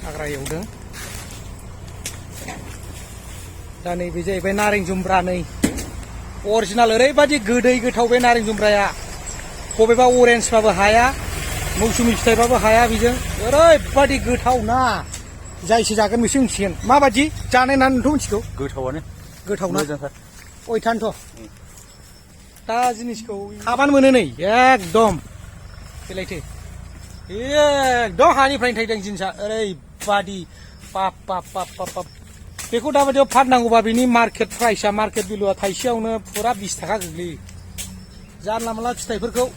हाग्रा एवदों दा नैबे जाहैबाय नारें जुम्ब्रा नै अरिजिनाल ओरैबादि गोदै गोथाव बे नारें जुम्ब्राया बबेबा अरेन्जबाबो हाया मौसुमि फिथाइबाबो हाया बेजों ओरैबादि गोथाव ना जायसो जागोन बिसो मिथिगोन माबादि जानाय ना नोंथ' मिथिगौ गोथावानो गोथावना अयथानथ' दा जिनिसखौ हाबानो मोनो नै एकदम बेलायथो एकदम हानिफ्रायनो थायदों जिनिसा ओरैबादि बाप बाप बाप बाप बाप बेखौ दाबादियाव फाननांगौबा बिनि मार्केट प्राइसआ मार्केट भेलुआ थाइसेयावनो फुरा 20 थाखा गोग्लैयो जानला मोनला फिथाइफोरखौ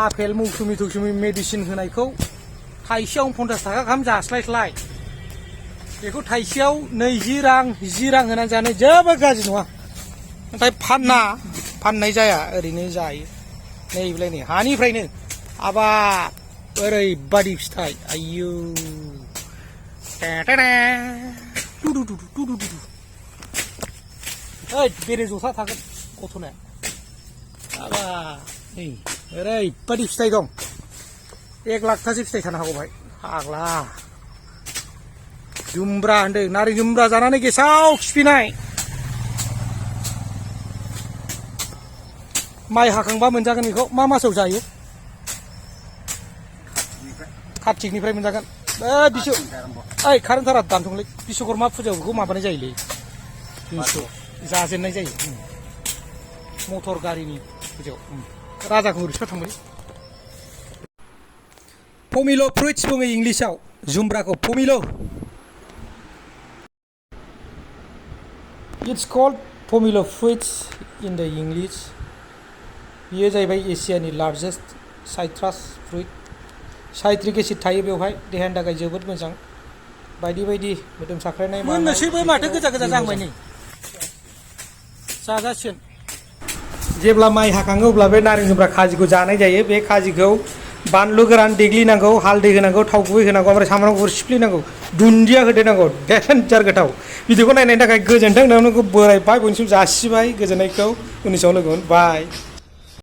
आपेल मौसुमि थौसुमि मेडिसिन होनायखौ थाइसेयावनो 50 थाखा गाहाम जास्लायस्लाय बेखौ थाइसेयाव 20 रां 10 रां होनानै जानो जेबो गाज्रि नङा नाथाय फाननाय जाया ओरैनो जायो नैबेलाय नै हानिफ्रायनो आबाद ओरैबादि फिथाइ आयौ बेरे जथा थागोन गथ'ना नै ओरैबादि फिथाइ दं 1 लाखथासो फिथाइ थानो हागौ बाहाय फाग्ला जुम्ब्रा होनदों नारें जुम्ब्रा जानानै गेसाव खिफिनाय माइ हाखांबा मोनजागोन बेखौ मा मासाव जायो कार्तिकनिफ्राय मोनजागोन बिसु ओइ कारेन्टारा दानथंलै बिश्वकर्मा फुजायाव बेखौ माबानाय जायोलै जाजेननाय जायो मटर गारिनि फुजायाव राजाखौ रिक्सा थांबाय पमेल' फ्रुइट्स बुङो इंलिसाव जुम्ब्राखौ pomelo' it's called pomelo' fruits in the English बियो जाहैबाय एसियानि largest citrus fruit citric acid थायो बेवहाय देहानि थाखाय जोबोद मोजां बायदि बायदि मोदोम साख्रायनाय मोननोसैबो माथो गोजा गोजा जांबाय नै जाजासिगोन जेब्ला माइ हाखाङो अब्ला बे नारें जुम्ब्रा खाजिखौ जानाय जायो बे खाजिखौ बानलु गोरान देग्लिनांगौ हालदै होनांगौ थाव गुबै होनांगौ ओमफ्राय सामब्राम गुफुर सिफ्लेनांगौ दुन्दिया होदेरनांगौ डेन्जार गोथाव भिडिअखौ नायनायनि थाखाय गोजोन्थों नोंखौ बोरायबाय बयनिसिम जासिबाय गोजोननायखौ उननि समाव लोगो मोनबाय